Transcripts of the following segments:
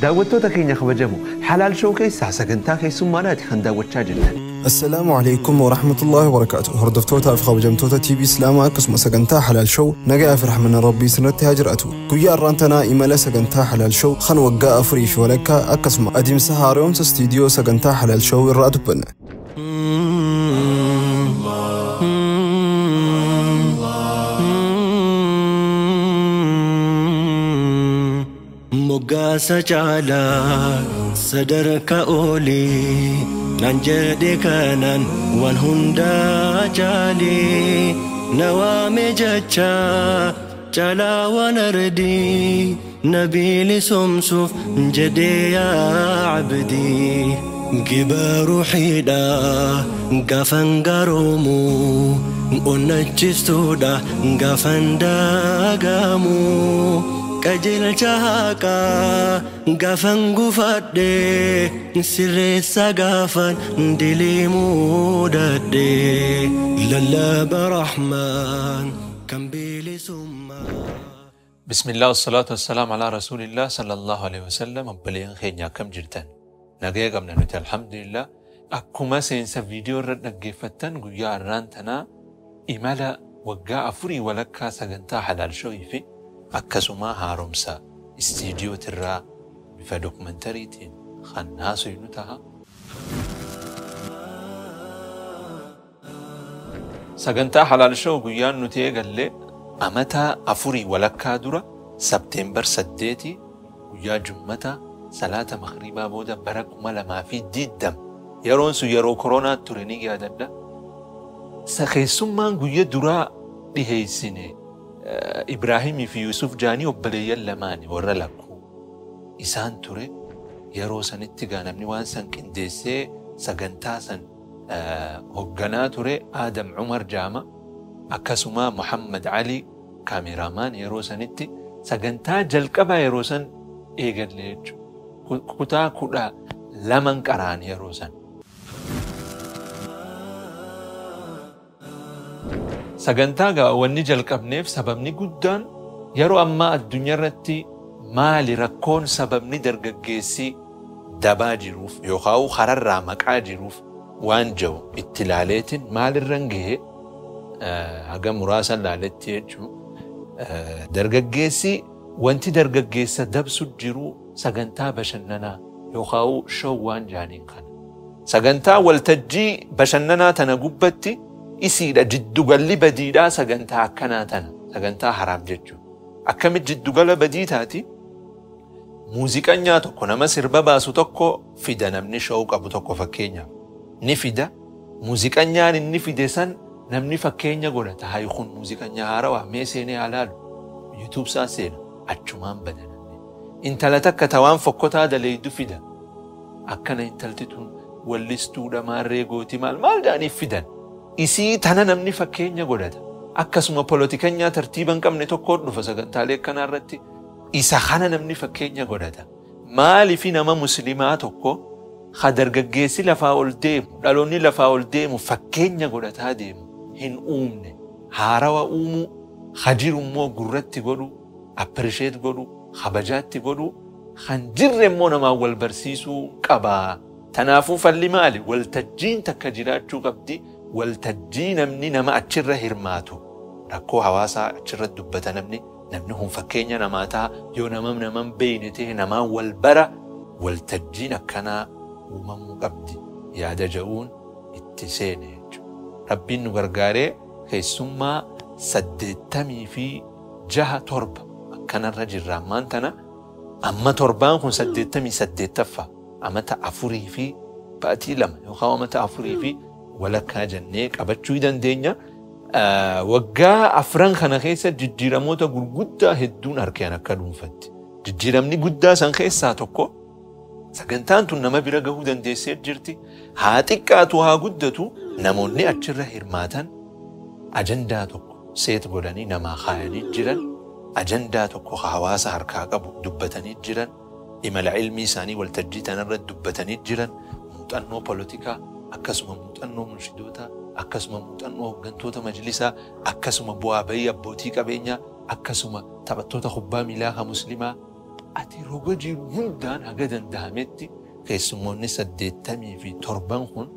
Daawwattoota keenya kabajamoo, Halaal Show keessaa sagantaa keessummaadhaati kan daawwachaa jirtan. Assalaamu alaikum wa rahmatullahi wa barakaatu. Hordoftootaa fi kabajamtoota TV Islaamaa akkasuma sagantaa Halaal Show, nagaa fi rahmanna Rabbii isinitti haa jiraatu. Guyyaa har'aan tanaa imala sagantaa Halaal Show kan waggaa 4 fi walakkaa akkasuma adeemsa haaromsa istiidiyoo sagantaa Halaal Show irraa dubbanna. Moggaasa caalaa sadarkaa olii naan jedhe kanaan waan hundaa caalee na waame jecha caalaa waan ardii nabiili somsuuf jedhee yaa abdii. Giba ruuxiidha gaafan garoomu, onnachiistuudha gaafan daagamu, qajeelcha haqaa gaafan gufadhe, sirreessa gaafan dilii muudadhe, lallaba rahmaan kan bilisummaa. Bismillah wasalaatu wassalaam alaa rasuulillah sallallahu alaihi wasallam. Obboleeyyan keenya, akkam jirtan? Nagaya qabna nuti, alhamdulillah. Akkuma seensa viidiyoo irra dhaggeeffattan, guyyaa har'aan tanaa imala waggaa 4 walakkaa sagantaa Halaal Showii fi akkasuma haaromsa istiidiyootirraa bifa dokumentariitiin kan haasofnu ta'a. Sagantaa Halaal Show guyyaan nuti eegalle amata 4 walakkaa dura, Sabteembar 8, guyyaa Jummata, salaata magriibaa booda, bara 2020. Yeroon sun yeroo koronaa ture, ni yaadadha. Keessummaan guyya duraa dhiheessine Ibraahimii fi Yuusuf Jaanii, obboleeyyan lamaani warra lakkuu isaan ture. Yeroo sanitti gaa namni waan san qindeessee sagantaa san hogganaa ture Aadam Umar Jaama, akkasuma Muhammad Ali kaameramaan. Yeroo sanitti sagantaa jalqabaa yeroo san eegalle jechuudha. Kutaa 12 qaraan yeroo san. Sagantaa gaa wanni jalqabneef sababni guddaan yeroo ammaa addunyaa irratti maali rakkoon, sababni dargaggeessi dabaa jiruuf yookaan kararraa maqaa jiruuf waan jiru itti ilaaleetiin maalirran gahe haga muraasa ilaaletti jechuun, dargaggeessi wanti dargaggeessa dabsu jiru sagantaa bashannanaa yookaan show waan jaaniin kana. Sagantaa waltajjii bashannanaa tana gubbatti isiidha jiddugalli badiidhaa, sagantaa akkanaa tana, sagantaa haraam jechuudha. Akkamitti jiddugala badii taati? Muuziqanyaa tokko, nama sirba baasu tokko fida, namni show qabu tokko fakkeenyaaf ni fida. Muuziqanyaan inni fide san namni fakkeenya godhata. Hayi, kun muuziqanyaa haarawaa, mee seenee haa laalu. YouTube isaa seena, achumaan bada namni. Intala takka tawaan fokkotaa daleeydu fida. Akkana intalti tun wallistuudha, maarree gooti, maal maal jedhaniif fidan. Isii tana namni fakkeenya godhata. Akkasuma polotikanyaa tartiiba hin qabne tokko dhufa sagantaalee akkanaa irratti. Isa kana namni fakkeenya godhata. Maalifi nama muslimaa tokko ha dargaggeessi lafaa ol deemu, dhaloonni lafaa ol deemu fakkeenya godhataa deemu hin uumne? Haarawa uumuu, hajiru immoo gurratti godhu, appreciate godhu, kabajaatti godhu, kan jirre immoo namaan wal barsiisuu qaba. Tanaafuu falli maali? Waltajjiin takka jiraachuu qabdi. Waltajjii namni nama achirra hirmaatu. Rakkoo hawaasaa achirra dubbata namni. Namni kun fakkeenya namaa ta'a. Yoo nama naman beeyne ta'e namaan wal bara. Waltajjiin akkanaa uumamuu qabdi. Yaada ja'uun itti seene jechuudha. Rabbiin nu gargaaree keessummaa 86, 7 akkanarra jirra ammaan tana. Amma torbaan kun 88ffaa, amata 4 fi baatii 2 yookaan amata 4 fi walakkaa jennee qabachuu dandeenya. Waggaa afran kana keessa jijjiiramoota gurguddaa hedduun argeen akka dhuunfatti. Jijjiiramni guddaa san keessaa tokko, sagantaan tun nama bira gahuu dandeessee jirti. Haa xiqqaatu haa guddatu, namoonni achirra hirmaatan ajandaa tokko set godhanii namaa kaayanii jiran, ajandaa tokko hawaasa harkaa qabu dubbatanii jiran, imala ilmii isaanii waltajjii tanarra dubbatanii jiran, muuxannoo polotikaa, akkasuma muuxannoo munshidootaa, akkasuma muuxannoo hooggantoota majlisaa, akkasuma bu'aa bayii abbootii qabeenyaa, akkasuma taphattoota kubbaa miilaa kan muslimaa. Ati roga jiru hundaan haga danda'ametti keessummoonni 87 kun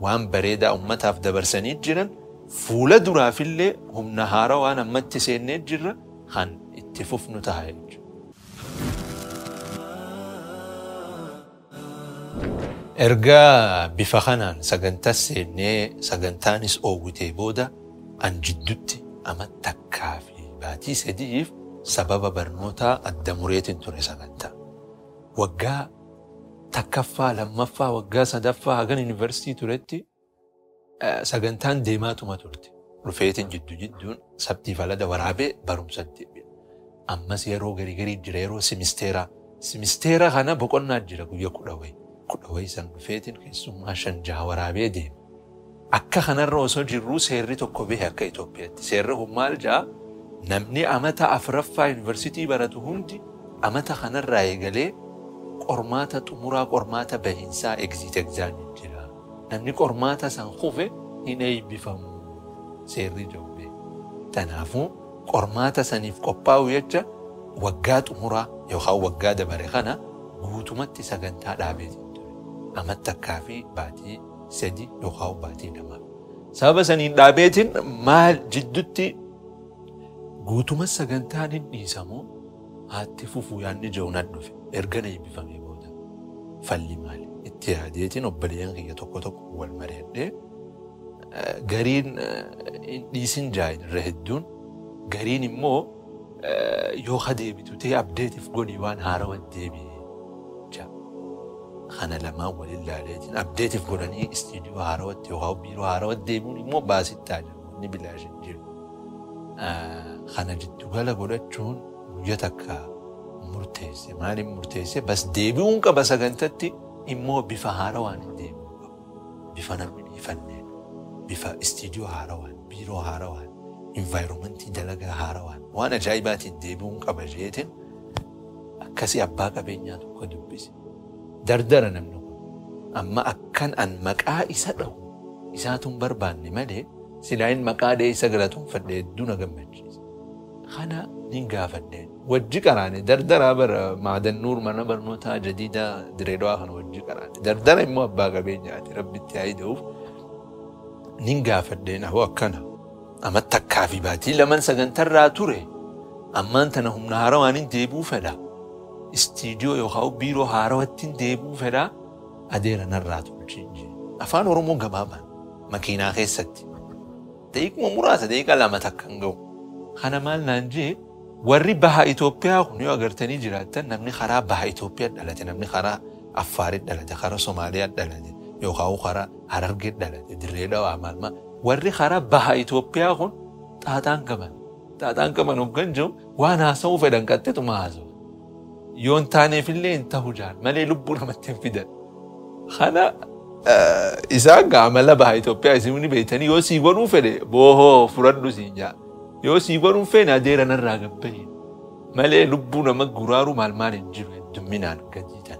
waan bareedaa ummataaf dabarsanii jiran fuula duraafillee humna haaraa waan ammatti seennee jirra kan itti fufnu ta'a jechuudha. Erga bifa kanaan sagantaa seennee sagantaanis oowwitee booda an jidduutti ama takkaa fi baatii 3 sababa barnootaa adda mureetiin ture sagantaa. Waggaa 1ffaa 2ffaa waggaa 3ffaa hagan yuunivarsiitii turetti sagantaan deemaatuma turte. Dhufeetiin jiddu jidduun sabtii falada waraabee barumsatti deebi'a. Ammas yeroo garii garii jira yeroo simisteeraa. Simisteera kana boqonnaa jira guyyaa 10 wayi. 10 wayi san dhufeetiin keessummaa 5 6 waraabee deema. Akka kanarra osoo jirruu seerri tokko bahe akka Itoophiyaatti. Seerri kun maal jedhaa? Namni amata 4ffaa yuunivarsiitii baratu hundi amata kanarraa eegalee qormaata xumuraa qormaata bahiinsaa exit exam jira. Namni qormaata san kufe hin eebbifamu seerri jedhu. Kanaafuu qormaata saniif qophaa'u jecha waggaa xumuraa yookaan waggaa dabare kana guutumatti sagantaa dhaabeetiin ture. Amata takkaa fi baatii 3 yookaan baatii 2. Sababa saniin dhaabeetiin maal jidduutti guutuma sagantaan hin dhiisamu haatti fufuu yaadni jiru nan dhufe erga na eebbifamee booda falli maali itti yaadeetiin obboleeyyan kiyya tokko tokko wal mari'adhee gariin hin dhiisin jaayin irra hedduun gariin immoo yoo deebitu ta'e abdeetiif godhi waan haarawaa deebi'ee jaa. Kana lamaan waliin ilaaleetiin abdeetiif godhanii istiidiyoo haarawatti yookaan biiroo haarawatti deebi'uun immoo baasittaa jiru inni bilaash hin jiru. Kana jiddugala godhachuun guyyaa takka murteesse. Maaliin murteesse? Bas deebi'uun qaba sagantatti immoo bifa haarawaan hin deebi'uu qaba. Bifa namni dhiifanneen, bifa istiidiyoo haarawaan, biiroo haarawaan, envaayiroomantii dalagaa haarawaan waan ajaa'ibaatiin deebi'uun qaba jeetiin akkasii abbaa qabeenyaa tokko dubbise. Dardara namni kun amma akkan an maqaa isa dhahu isaatu hin barbaanne malee silaayin maqaa dhahee isa galatoonfadhe hedduu na gammachiisa. Kana nin gaafadheen wajji qaraane dardaraa bara maadannuur mana barnootaa jadiidaa Direedawaa kana wajji qaraane dardara immoo abbaa qabeenyaati rabbitti haa ida'uuf nin gaafadheen ahoo akkana amma takkaa fi baatii 2 sagantarraa ture ammaan tana humna haarawaan hin deebi'uu fedha. Istiidiyoo yookaan biiroo haarawatti hin deebi'uu fedha adeera narraa tolchiin jee. Afaan Oromoo gabaabaan makiinaa keessatti daqiiquma muraasa daqiiqa 2 takka hin ga'u. Kana maal naan jee warri baha Itoophiyaa kun yoo agartanii jiraattan namni karaa baha Itoophiyaa dhalate namni karaa Affaarii dhalate karaa Somaaliyaa dhalate yookaan karaa Harargee dhalate Dirree Dhawaa maal maal warri karaa baha Itoophiyaa kun xaaxaan qaban. Xaaxaan qaban hoggan jiru waan haasa'uu fedhan qaxxeetuma haasa'u. Yoo hin taaneefillee hin ta'u jaan malee lubbuu namatti hin fidan. Kana isaan amala baha Itoophiyaa isin beektanii yoo sii godhuu fedhe boohoo fudhadhu siin jaa. Yoo sii godhuu feene adeera narraa gabbahi malee lubbuu nama guraaru maal maal hin jiru heddumminaan gadii tan.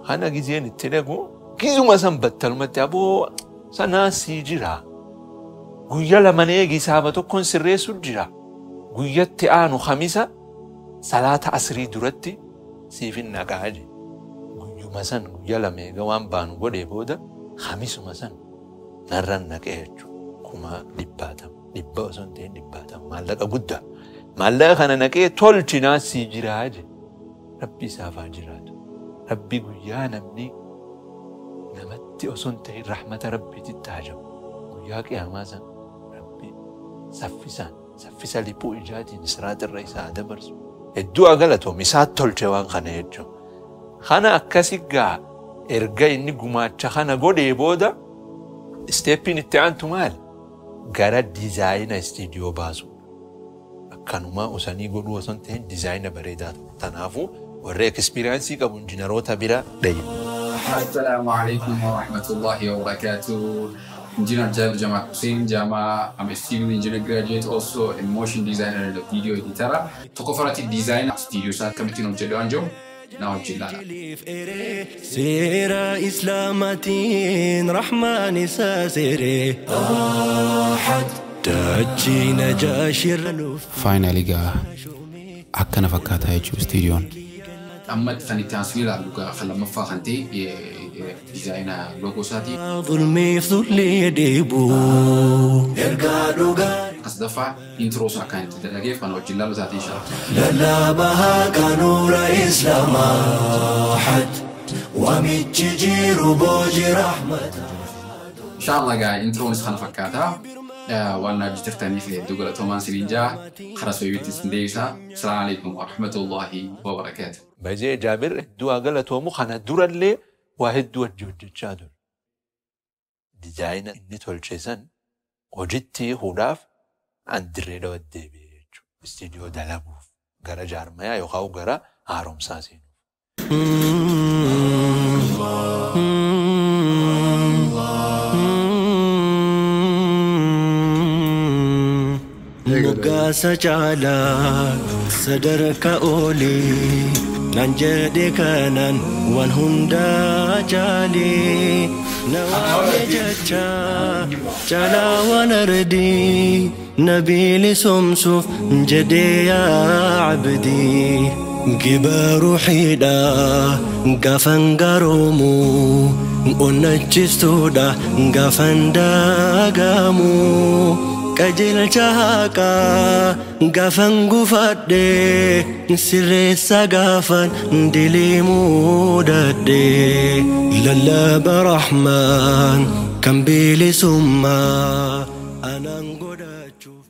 Kana gizeen itti dhaqu gizuma san battalumatti aboo sanaa sii jira. Guyyaa 2 eegi saaba tokkoon sirreessu jira. Guyyatti aanu Khamisa salaata asrii duratti siif hin naqaa je. Guyyuma san guyyaa 2 eega waan baanu godhee booda Khamisuma san narraan naqee jechuudha. 100,000 dhibba osoo hin ta'in 100 maallaqa guddaa. Maallaqa kana naqee tolchinaa sii jiraa je. Rabbi isaaf haa jiraatu. Rabbi guyyaa namni namatti osoo hin ta'in rahmata rabbiititti hajamu. Guyyaa qiyaamaa san rabbi saffisaan saffisa liphuu ijaatiin siraatirra isaa dabarsu. Hedduu galatoom isaa tolche waan kana jechuudha. Kana akkasi gaa erga inni gumaacha kana godhee booda isteeppiin itti aantu maali? Gara diizaayina istiidiyoo baasu. Akkanuma osanii godhuu osoo hin ta'in diizaayina bareedaa tokko. Kanaafuu warra ekspiriyaansii qabu injiinaroota bira dhayi. Assalamu alaikum wa rahmatullahi wa barakatuh. Engineer Jabir Jamal Hussein Jama. I'm a civil engineer graduate, also a motion designer and a video editor. Tokkoffaratti design studio isaa akkamittiin hojjedhu waan jiru na hojjedhaa. Seera Islaamaatiin Rahmaan isaa seeree dachii najaashirra nuuf. Faayinaalii gaa akkana fakkaataa jechuudha istiidiyoon. Amma kan itti aansuu ilaallu kan lammaffaa kan ta'e diizaayina loogoo isaati. Zulmiif zulli deebu. Ergaa dhugaa. Kan sadaffaa introo isaa kan itti dalageef kan wajjin ilaallu taate inshallah. Lallabaa kanuura Islaamaa had waamichi jiru booji rahmata. Inshallah gaa introonis kana fakkaata. Waan na jirtaniif hedduu galatoomaan isiniin jaa karaa soyyiitti isin deebisa. Asalaamu alaikum warahmatullahi wabarakaatu. Baay'ee Jaabir hedduu haa galatoomu kana durallee waa hedduu wajji hojjechaa ture. Dizaayina inni tolche san hojitti hiikuudhaaf an dirree dhawat deebi'e jechuudha. Istiidiyoo dalaguuf gara jaarmayaa yookaan gara haaromsaa seenuuf. Moggaasa caalaa sadarkaa olii naan jedhe kanaan waan hundaa caalee na waame jecha caalaa waan ardii nabiili somsuuf jedhee yaa abdii giba ruuxiidha gaafan garoomu onnachiistuudha gaafan daagamu. Qajeelcha haqaa gaafan gufadhe sirreessa gaafan dilee muudadhe lallaba rahmaan kan bilisummaa anaan godhachuuf.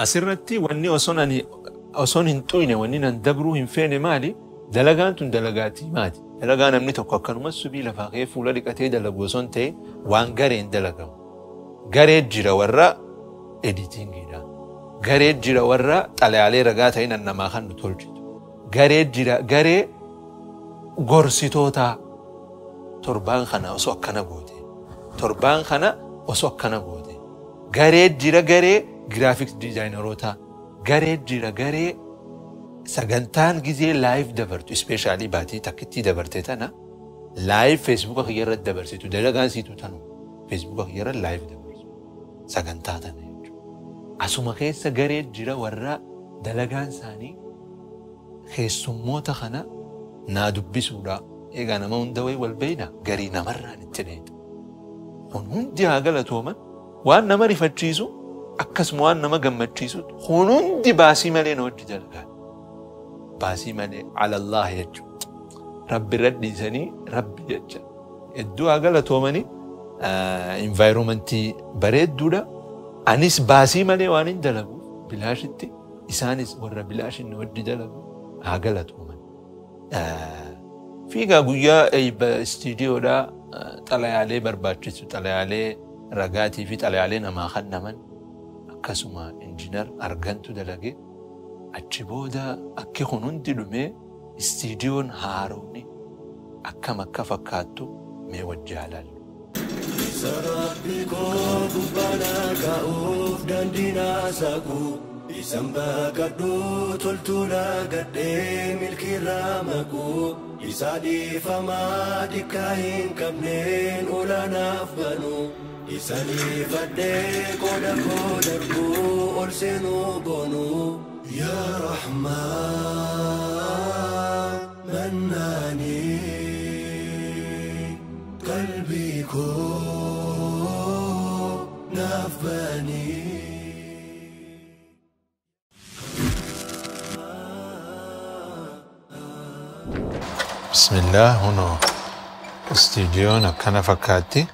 Asirratti wanni osoon hin xuyne wanni nan dabruu hin feene maali? Dalagaan tun dalagaatii maati? Dalagaa namni tokko akkanumas subii lafaa ka'ee fuula dhiqatee dalagu osoo hin ta'in waan gareen dalagamu. Garee jira warra editingiidha. Garee jira warra xalayaalee ragaa ta'in namaa kan nu tolchitu. Garee jira garee gorsitootaa. Torbaan kana osoo akkana goote. Torbaan kana osoo akkana goote. Garee jira garee giraafiks diizaayinerootaa. Garee jira garee sagantaan gizee laayiv dabartu ispeeshaalii baatii takkittii dabarte tana laayiv feesbuuka kiyyarratti dabarsitu dalagaan siitu tanu feesbuuka kiyyarra laayiv dabarsu sagantaa tana jechuudha. Asuma keessa garee jira warra dalagaan isaanii keessummoota kana naa dubbisuudha. Egaa nama hunda wayii wal beeyna garii namarraan itti dheeta. Kun hundi haa galatooman waan nama rifachiisu akkasuma waan nama gammachiisu kun hundi baasii malee na hojii dalagaa. Baasii malee alallah jechuudha. Rabbi irra dhiisanii rabbi jecha. Hedduu haa galatoomanii envaayiroomantii bareedduudha. Anis baasii malee waan hin dalaguuf bilaashitti isaanis warra bilaashin na hojii dalagu haa galatooman. Fiigaa guyyaa istiidiyoodhaa xalayaalee barbaachisu xalayaalee ragaatii fi xalayaalee namaa kennaman akkasuma injiinar argantu dalage. Achi booda akki kun hundi dhumee istiidiyoon haaromni akkam akka fakkaattu mee wajji haa ilaallu. Sarabbi koo gubbaanaa ka'uuf daandii naasaqu isaan baqadhu toltuu laagadhee milkiirraa maqu isaa dhiifamaa dikkaa hin qabneen olaanaaf banu isaan ifadhee qooda koo darbuu ol seenuu boonu. يا رحمن مناني قلبي كون نفاني. بسم الله. هنا استديونا كان فكاتي.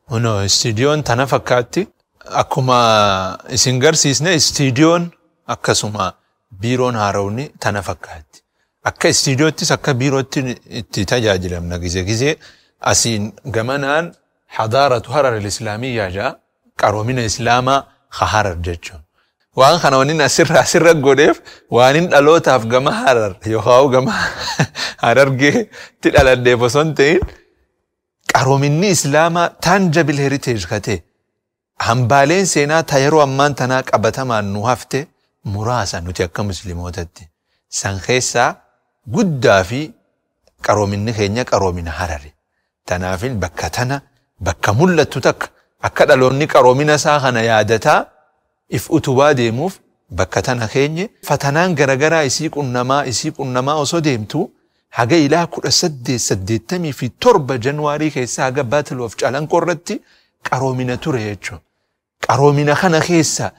Kuno istiidiyoon tana fakkaatti. Akkuma isin garsiisne istiidiyoon akkasuma biiroon haaromni tana fakkaatti. Akka istiidiyoottis akka biirootti itti tajaajilamna gizee gizee asiin gamanaan hadaaratu Harar al-Islaamiyyaa jaa qaroomina Islaamaa ka Harar jechuun. Waan kana wanni asirra godheef waan hin dhalootaaf gama Harar yookaan gama Harargeetti dhaladheef osoo hin ta'in qaroominni Islaamaa tangible heritage ka ta'e hambaaleen seenaa ta yeroo ammaan tanaa qabatamaan nu hafte muraasa nuti akka musliimootatti. San keessaa guddaa fi qaroominni keenya qaroomina Harari. Tanaafin bakka tana bakka mul'attu takka akka dhaloonni qaroomina isaa kana yaadataa if utubaa deemuuf bakka tana keenye fatanaan garagaraa isii qunnamaa osoo deemtu haga ilaa 1887 Januwaarii keessa haga Battle of Calanqoo irratti qaroomina ture jechuudha. Qaroomina kana keessa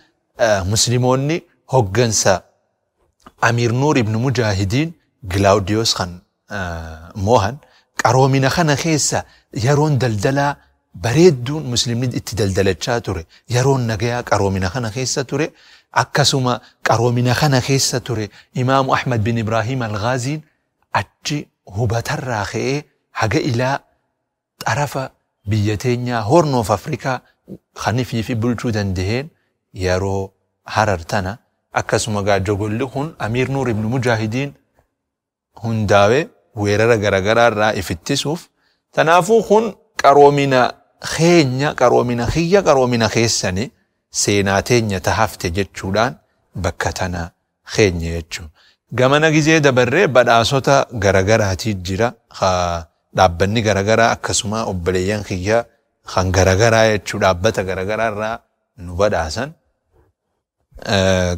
musliimoonni hoggansa Amiir Nuur ibn Mujaahidiin Gilaawudiyoos kan moohan, qaroomina kana keessa yeroon daldalaa bareedduun musliimni itti daldalachaa ture, yeroon nagayaa qaroomina kana keessa ture. Akkasuma qaroomina kana keessa ture Imaamu Ahmad bin Ibrahiim Al-Ghaziin achi hubatarraa ka'ee haga ilaa xarafa biyya teenyaa, Horn of Africa, kanifii fi bulchuu danda'een yeroo Harar tana. Akkasuma gaa jogolli kun Amiir Nuur ibn Mujaahidiin hundaa'ee weerara garagaraa irraa ifittisuuf. Tanaafuu kun qaroomina keenya, qaroomina kiyya, qaroomina keessani, seenaa teenya tahafte jechuudhaan bakka tana keenya jechuudha. Gamana gizee dabarree badhaasota garagaraatii jira. Dhaabbanni garagaraa akkasuma obboleeyyan kiyya kan garagaraa jechuu dhaabbata garagaraa irraa nu badhaasan.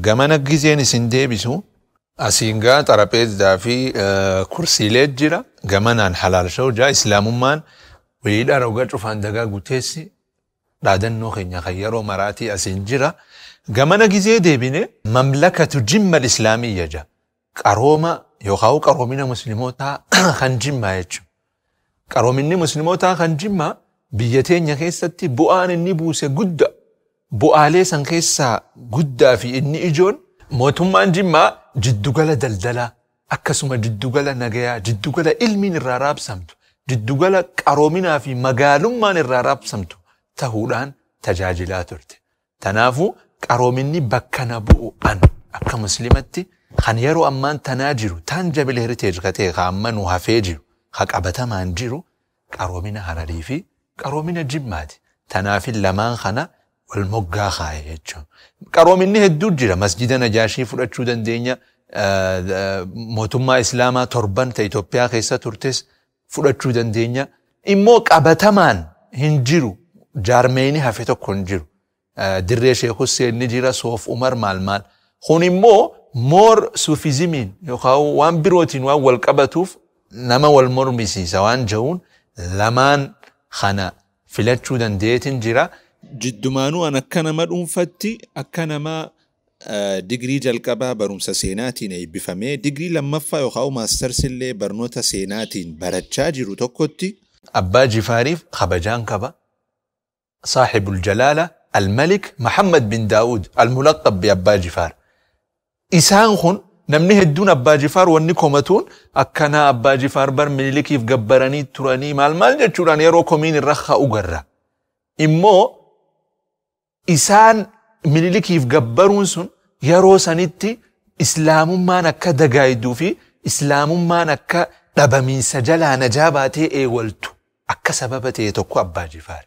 Gamana gizeen isin deebisu asiin gaa xarapheezzaa fi kursiilee jira. Gamanaan Halaal Show jaa, islaamummaan waliidhaa roga cufaan dagaa guuteessi dhaadannoo keenya kan yeroo maraatii asiin jira. Gamana gizee deebine Mamlakatu Jimma Islaamiyya jaa. Qarooma yookaan qaroomina muslimootaa kan Jimmaa jechuudha. Qaroominni muslimootaa kan Jimmaa biyya teenya keessatti bu'aan inni buuse guddaa. Bu'aalee san keessaa guddaa fi inni ijoon mootummaan Jimmaa jiddugala daldalaa, akkasuma jiddugala nagayaa, jiddugala ilmiin irraa raabsamtu, jiddugala qaroominaa fi magaalummaan irraa raabsamtu ta'uudhaan tajaajilaa turte. Tanaafuu qaroominni bakka na bu'u an akka muslimatti kan yeroo ammaan tanaa jiru, tangible heritage ka ta'e, ka amma nu hafee jiru, ka qabatamaan jiru, qaroomina Hararii fi qaroomina Jimmaati. Tanaafin lamaan kana wal moggaa kaaye jechuudha. Qaroominni hedduu jira. Masjida Najaashii fudhachuu dandeenya. Mootummaa Islaamaa torban ta Itoophiyaa keessa turtes fudhachuu dandeenya. Immoo qabatamaan hin jiru. Jaarmeeni hafe tokko hin jiru. Dirree Sheekh Hussein ni jira, Soof Umar maal maal. Kun immoo more Sufismiin yookaan waan birootiin waan wal qabatuuf nama wal mormisiisa waan jiruun lamaan kana filachuu dandeetin jira. Jiddumaanuu an akka nama dhuunfatti, akka nama digirii jalqabaa barumsa seenaatiin eebbifamee digirii lammaffaa yookaan maastarsillee barnoota seenaatiin barachaa jiru tokkotti Abbaa Jifaariif kabajaan qaba. Saaxibul Jalaala Al-Malik Muhammad bin Daawud Al-Mulaqab bi Abbaa Jifaar. Isaan kun namni hedduun Abbaa Jifaar wanni komatuun akkanaa, Abbaa Jifaar bar Minilikiif gabbaranii turanii maal maal jechuudhaan yeroo komiin irra ka'u garra. Immoo isaan Minilikiif gabbaruun sun yeroo sanitti islaamummaan akka dagaayiduu fi islaamummaan akka dhabamiinsa jalaa najaa baatee eewaltu akka sababa ta'e tokko Abbaa Jifaar.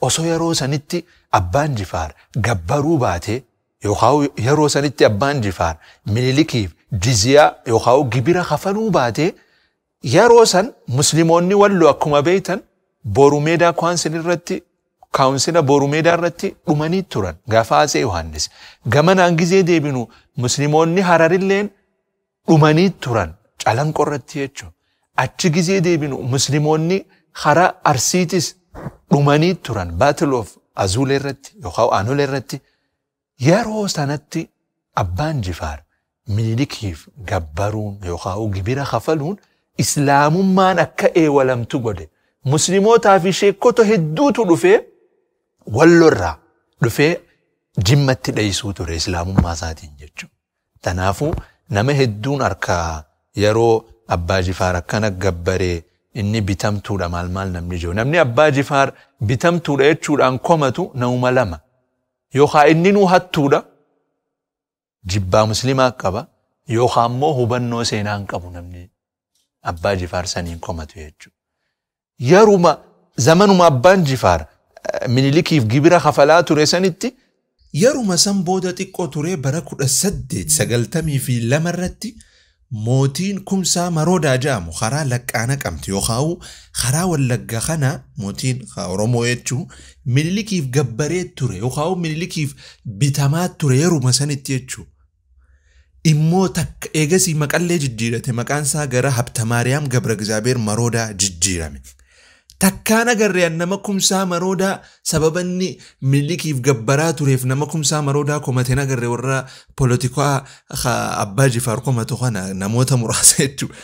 Osoo yeroo sanitti Abbaan Jifaar gabbaruu baatee yookaan yeroo sanitti Abbaan Jifaar Minilikiif jiziyaa yookaan gibira kafaluu baatee, yeroo san musliimoonni Walloo akkuma beektan Boru Meedaa council irratti, councila Boru Meedaa irratti dhumanii turan gaafa Atsee Yohaannis. Gamanaan gizee deebinu musliimoonni Hararilleen dhumanii turan Calanqoo irratti jechuudha. Achi gizee deebinu musliimoonni hara Arsiitis dhumanii turan Battle of Azuulee irratti yookaan Aanolee irratti. Yeroo sanatti Abbaan Jifaar Minilikiif gabbaruun yookaan gibira kafaluun islaamummaan akka eewalamtu godhe. Muslimootaa fi sheekota hedduutu dhufee Wallorraa dhufee Jimmatti dheessuu ture islaamummaa isaatiin jechuudha. Kanaafuu nama hedduun harkaa yeroo Abbaa Jifaar akkana gabbaree inni bitamtuudha maal maal namni jiru. Namni Abbaa Jifaar bitamtuudha jechuudhaan komatu nama lama. Yookaan inni nuu hattuudha, jibbaa musliimaa qaba, yookaan immoo hubannoo seenaa hin qabu namni Abbaa Jifaar saniin komatu jechuudha. Yeruma zamanuma Abbaan Jifaar Minilikiif gibira kafalaa ture sanitti, yeruma san booda xiqqoo ture, bara 1892 irratti Mootiin Kumsaa Maroodaa jedhamu karaa Laqqaana qabdi yookaan karaa Wallagga kana mootiin Oromoo jechuun Minilikiif gabbaree ture yookaan Minilikiif bitamaa ture yeruma sanitti jechuudha. Immoo takka eegasii maqallee jijjiirate, maqaan isaa gara Habtamaariyaam Gabra Gizaabeer Maroodaa jijjiirame. Takkaan agarree nama Kumsaa Maroodaa sababa inni Minilikiif gabbaraa tureef nama Kumsaa Maroodaa komateen agarree, warra poolitikaa Abbaa Jifaar komatu kana namoota muraasa jechuudha.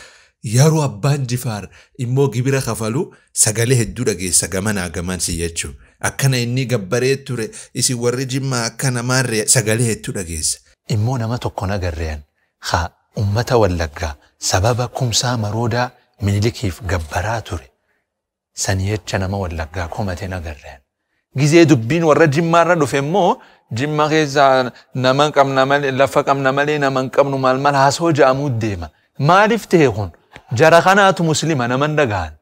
Yeroo Abbaan Jifaar immoo gibira kafalu sagalee hedduu dhageessa gamanaa gamansi jechuudha. Akkana inni gabbaree ture, isin warri Jimmaa akkana maarree, sagalee hedduu dhageessa. Immoo nama tokkoon agarreen haa uummata Wallaggaa sababa Kumsaa Maroodaa Minilikiif gabbaraa ture sanii jecha nama Wallaggaa komateen agarreen. Gizee dubbiin warra Jimmaarra dhufe immoo Jimma keessaa nama qabna malee, lafa qabna malee nama hin qabnu, maal maal haasoo ja'amuu deema. Maaliif ta'e kun? Jara kanaatu Muslima nama hin dhagahan.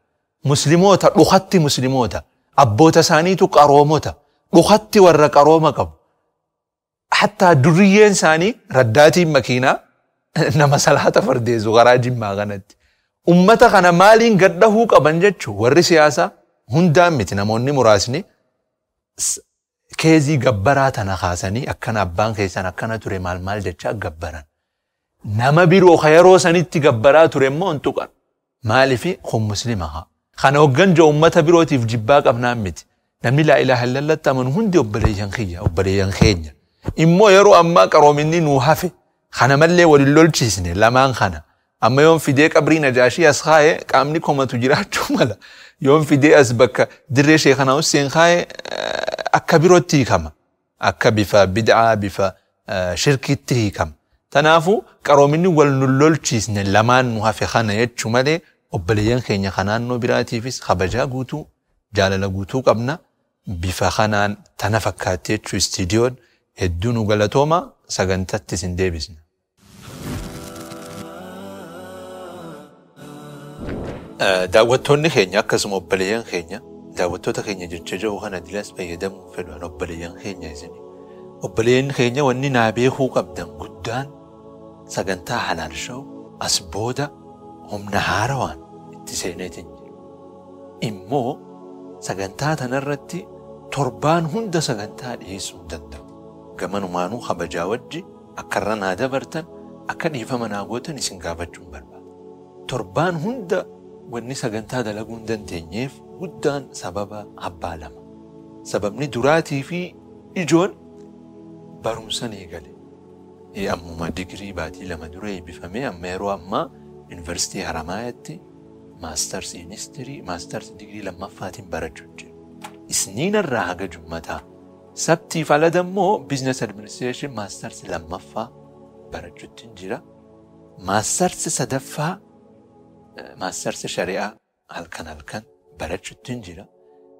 Musliimoota dhukatti, Musliimoota abboota isaaniitu qaroomota, dhukatti warra qarooma qabu. Hattaa duriyyeen isaanii raddaatiin makiinaa nama salaata fardeessu karaa Jimmaa kanatti. Ummata kana maaliin gaddahuu qaban jechuun, warri siyaasaa hundaan miti, namoonni muraasni keezii gabbaraa tana kaasanii akkana abbaan keessan akkana ture maal maal jecha gabbaran. Nama biroo ka yeroo sanitti gabbaraa ture immoo hin tuqan. Maaliif kun Muslima haa. Kana hoggan jiru ummata birootiif jibbaa qabnaan miti. Namni laa ilaaha illallatti amanu hundi obboleeyyan kiyya, obboleeyyan keenya. Immoo yeroo ammaa qaroominni nuu hafe kana mallee walin lolchiisne lamaan kana. Amma yoon fidee qabrii Najaashii as kaa'e qaamni komatu jiraachuu mala. Yoon fidee as bakka dirree Sheekanaa Husseen kaa'e akka birootti hiikama. Akka bifa bid'aa, bifa shirkiitti hiikama. Kanaafuu qaroominni wal nu lolchiisne lamaan nu hafe kana jechuu malee, obboleeyyan keenya kan naannoo biraatiifis kabajaa guutuu, jaalala guutuu qabna. Bifa kanaan tana fakkaatti jechuu istiidiyoon. Hedduu nu galatooma, sagantatti isin deebisna. Daawwattoonni keenya akkasuma obboleeyyan keenya, daawwattoota keenya jecha jiru kana dilas fayyadamuu fedhan, obboleeyyan keenya isin. Obboleeyyan keenya, wanni naa beekuu qabdan guddaan sagantaa Halaal Show as booda humna haarawaan itti seeneetiin jira. Immoo sagantaa tanarratti torbaan hunda sagantaa dhiyeessuu hin danda'u. Gamanumaanuu kabajaa wajji akka irra naa dabartan, akka dhiifama naa gootan isin gaafachuun barbaada. Torbaan hunda wanni sagantaa dalaguu hin dandeenyeef guddaan sababa abbaa lama. Sababni duraatii fi ijoon barumsa eegale. Ammuma digirii baatii 2 dura eebbifamee, amma yeroo ammaa Yuunivarsiitii Haramaayaatti masters in history, masters digirii lammaffaatiin barachuu jira. Isniinarraa haga Jummataa. Sabtiif alada immoo business administration masters lammaffaa barachuutti jira. Masters sadaffaa, masters shari'aa halkan halkan barachuutti jira.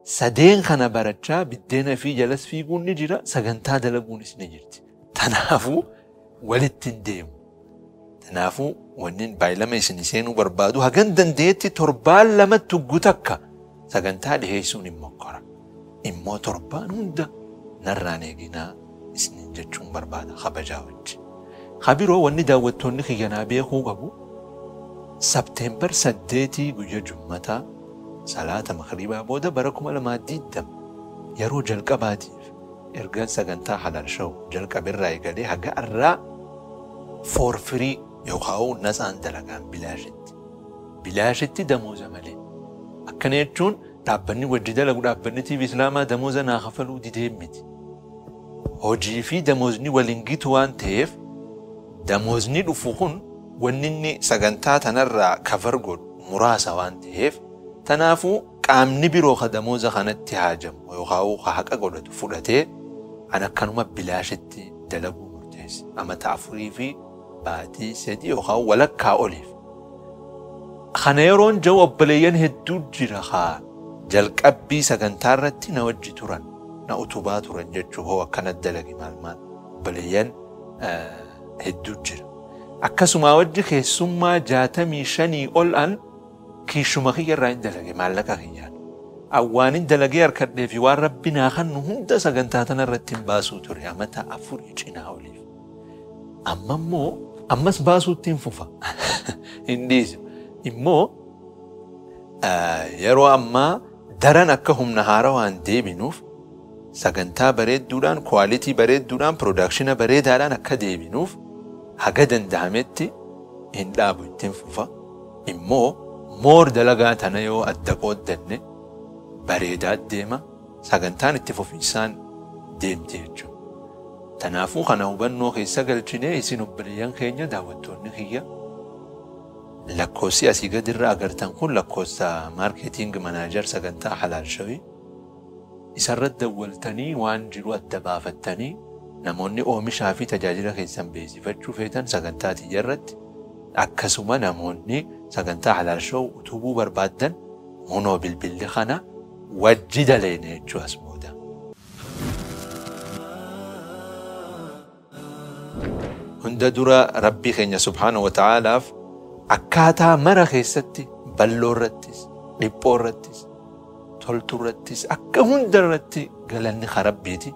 Sadeen kana barachaa biddeena fi jalas fiiguun ni jira, sagantaa dalaguunis ni jirti. Kanaafuu walitti hin deemu. Kanaafuu wanni baay'ilama isin seenuu barbaadu, hagan dandeetti torbaan lamatti takka sagantaa dhiheessuun hin mokkora. Immoo torbaan hunda narraan eeginaa isiniin jechuun barbaada kabajaa wajji. Kabiroo wanni daawwattoonni kiyyanaa beekuu qabu, September 8 guyyaa Jummataa salaata Magriibaa booda bara 2020 yeroo jalqabaatiif ergaan sagantaa Halaal Show jalqaberraa eegalee haga irraa for free yookaan natsaan dalagaan bilaashitti. Bilaashitti, damooza malee. Akkana jechuun dhaabbanni wajji dalagu, dhaabbanni TV Islaamaa, damooza naa kafaluu didee miti. Hojii fi damoozni waliin gitu waan ta'eef, damoozni dhufu kun wanni inni sagantaa tanarraa cover godhu muraasa waan ta'eef, tanaafuu qaamni biroo ka damooza kanatti haajamu yookaan ka haqa godhatu fudhatee an akkanuma bilaashitti dalaguu murteesse. Amata 4 fi baatii 3 yookaan walakkaa oliif. Kana yeroon jiru obboleeyyan hedduu jira haa jalqabbii sagantaa irratti na wajji turan, na utubaa turan jechuu, hoo akkana dalagi maal maal, obboleeyyan hedduu jira. Akkasuma wajji keessummaa 65 ol an kiishuma kiyya irraa hin dalage, maallaqa kiyyaan. Awwaanin dalagee harkadhee fi waan Rabbi naa kennu hunda sagantaa tana irratti hin baasuu ture amata 4 cinaa oliif. Amma immoo Ammas baasuutti hin fufa. Hin dhiisu. Immoo yeroo ammaa daran akka humna haarawaan deebinuuf sagantaa bareedduudhaan, quality bareedduudhaan, production bareedaadhaan akka deebinuuf haga danda'ametti hin dhaabu, ittiin fufa. Immoo more dalagaa tana yoo adda qooddanne bareedaa deema, sagantaan itti fufinsaan deemti jechuudha. Kanaafuu kana hubannoo keessa galchinee isin obboleeyyan keenya daawwattoonni kiyya lakkoofsi asii gadirra agartan kun lakkoofsa marketing manager sagantaa Halaal Show isarratti dawwaltanii waan jiru adda baafattanii namoonni oomishaa fi tajaajila keessan beeksifachuu feetan sagantaa tiyya irratti akkasuma namoonni sagantaa Halaal Show utubuu barbaaddan hunoo bilbilli kana wajji daleene jechuu as booda. Hunda dura Rabbii keenya subhaanahu wa ta'aalaaf akkaataa mara keessatti balloo irrattis, dhiphoo irrattis, toltuu irrattis, akka hunda irratti galanni Rabbiiti.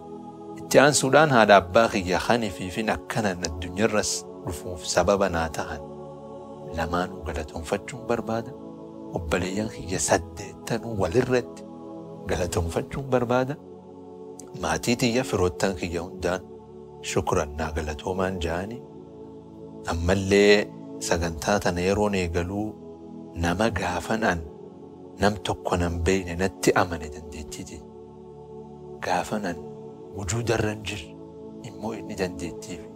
Itti aansuudhaan haadha abbaa kiyya kanii fi akkanan addunyaarras dhufuuf sababa naa ta'an lamaanuu galatoonfachuun barbaada. Obboleeyyan kiyya saddeettanuu walirratti galatoonfachuun barbaada. Maatii tiyya firoottan kiyya hundaan shukran naa galatoomaan ja'anii. Ammallee sagantaa tana yeroon eegaluu nama gaafan an nam tokko nan beekne natti amane dandeettiiti. Gaafan an wujuudarra hin jirre immoo inni dandeettii fi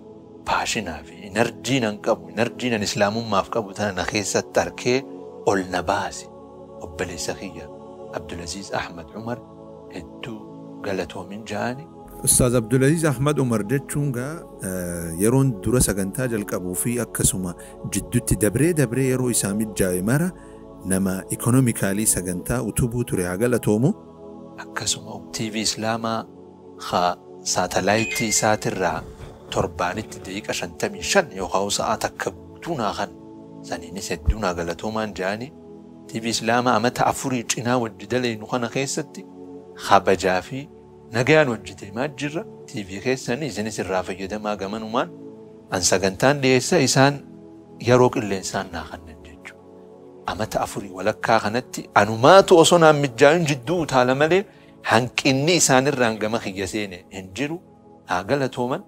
passion fi energy nan qabu, energy nan islaamummaaf qabu tana na keessatti arkee ol na baase. Obboleessa kiyya Abdulaziz Ahmad Umar hedduu galatoomin ja'anii. Ustaaz Abdulaziz Ahmad Umar jechuun gaa yeroon dura sagantaa jalqabuu fi akkasuma jidduutti dabree dabree yeroo isaa mijaa'e mara nama economically sagantaa utubuu ture haa galatoomu. Akkasuma TV Islaamaa haa saatalaayitii isaatirraa torbaanitti daqiiqa 55 yookaan sa'a takka guutuu naa kan saniinis hedduu naa galatoomaan ja'anii. TV Islaamaa amata 4 cinaa wajji daleenu kana keessatti kabajaa fi nagayaan wajji deemaa jirra. TV keessan isinis irraa fayyadamaa gamanumaan an sagantaan dhiyeessa isaan yeroo qilleensaan naa kannan jechuudha. Amata 4 walakkaa kanatti anumaatu osoo naan mijaa'in jidduu utaala malee hanqinni isaanirraan gama kiyya seene hin jiru. Haa galatooman.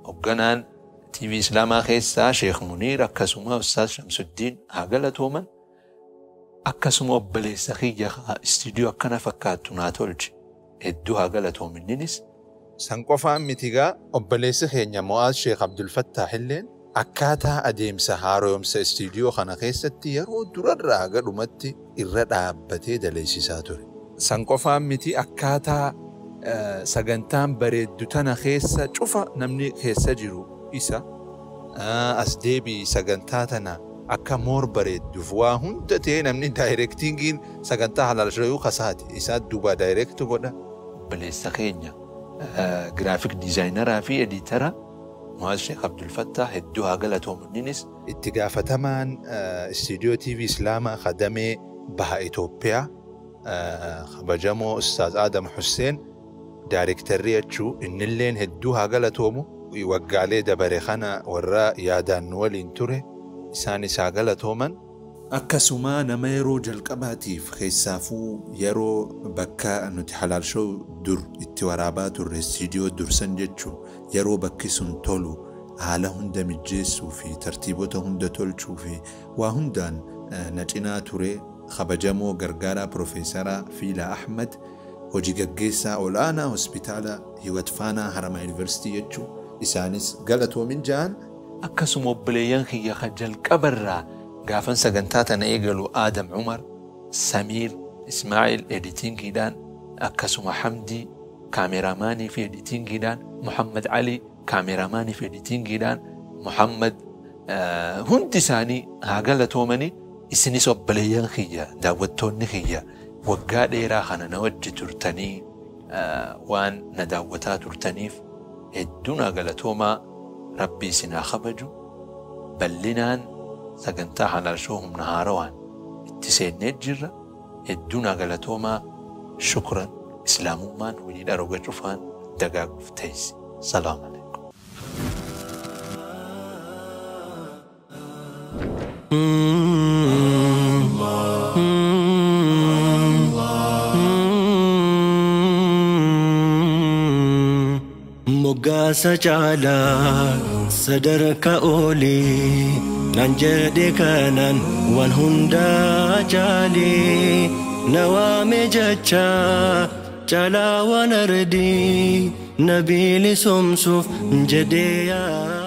Hoogganaan TV Islaamaa keessaa Sheekh Muniir akkasuma Ustaaz Shamsuddiin haa galatooman. Akkasuma obboleessa kiyya istiidiyoo akkana fakkaattu naa tolche hedduu haa galatoominninis. San qofaan miti gaa obboleessi keenya Mo'aaz Sheekh Abdul Fattaah illeen akkaataa adeemsa haaromsa istiidiyoo kana keessatti yeroo durarraa haga dhumatti irra dhaabbatee daleessisaa ture. San qofaan miti akkaataa sagantaan bareeddu tana keessa cufa namni keessa jiru isa as deebii sagantaa tana akka more bareedduuf waa hunda ta'ee namni directingiin sagantaa Halaal Show kasaati isaa duuba direct godha. Obboleessa keenya graphic designer fi editor Mo'aaz Sheekh Abdul Fattaah hedduu haa galatoominninis. Itti gaafatamaan istiidiyoo TV Islaamaa kadamee baha Itoophiyaa kabajamoo Ustaaz Adam Hussein daayirektarrii jechuu innilleen hedduu haa galatoomu. Waggaalee dabare kana warra yaadaan nu waliin ture isaanis haa galatooman. Akkasuma nama yeroo jalqabaatiif keessaafuu yeroo bakka nuti Halaal Show dur itti waraabaa turre istiidiyoo dursan jechuu yeroo bakki sun tolu haala hunda mijeessuu fi tartiibota hunda tolchuu fi waa hundaan na cinaa ture kabajamoo gargaaraa Piroofeesaraa Fiilaa Ahmad hojii gaggeessaa olaanaa hospitaala Hiwat Faanaa Haramaa Yuunivarsiitii jechuu isaanis galatoomin ja'an. Akkasuma obboleeyyan kiyya kan jalqabarraa gaafan sagantaa tana eegalu Adam Umar, Samiir, Ismaa'il editingiidhaan akkasuma Hamdii kaameraamaanii fi editingiidhaan Muhammad Ali kaameraamaanii fi editingiidhaan Muhammad hundi isaanii haa galatoomanii. Isinis obboleeyyan kiyya daawwattoonni kiyya waggaa dheeraa kana na wajji turtanii waan na daawwataa turtaniif hedduu naa galatoomaa. Rabbi isin haa kabaju. Bal'inaan sagantaa Halaal Show humna haarawaan itti seennee jirra. Hedduu naa galatoomaa. Shukran. Islaamummaan walii dharoga cufaan dagaaguuf teessi. Salaam alaikum. Moggaasa caalaa sadarkaa olii naan jedhe kanaan waan hundaa caalee na waame jecha caalaa waan ardii na bilisomsuuf jedhee yaa.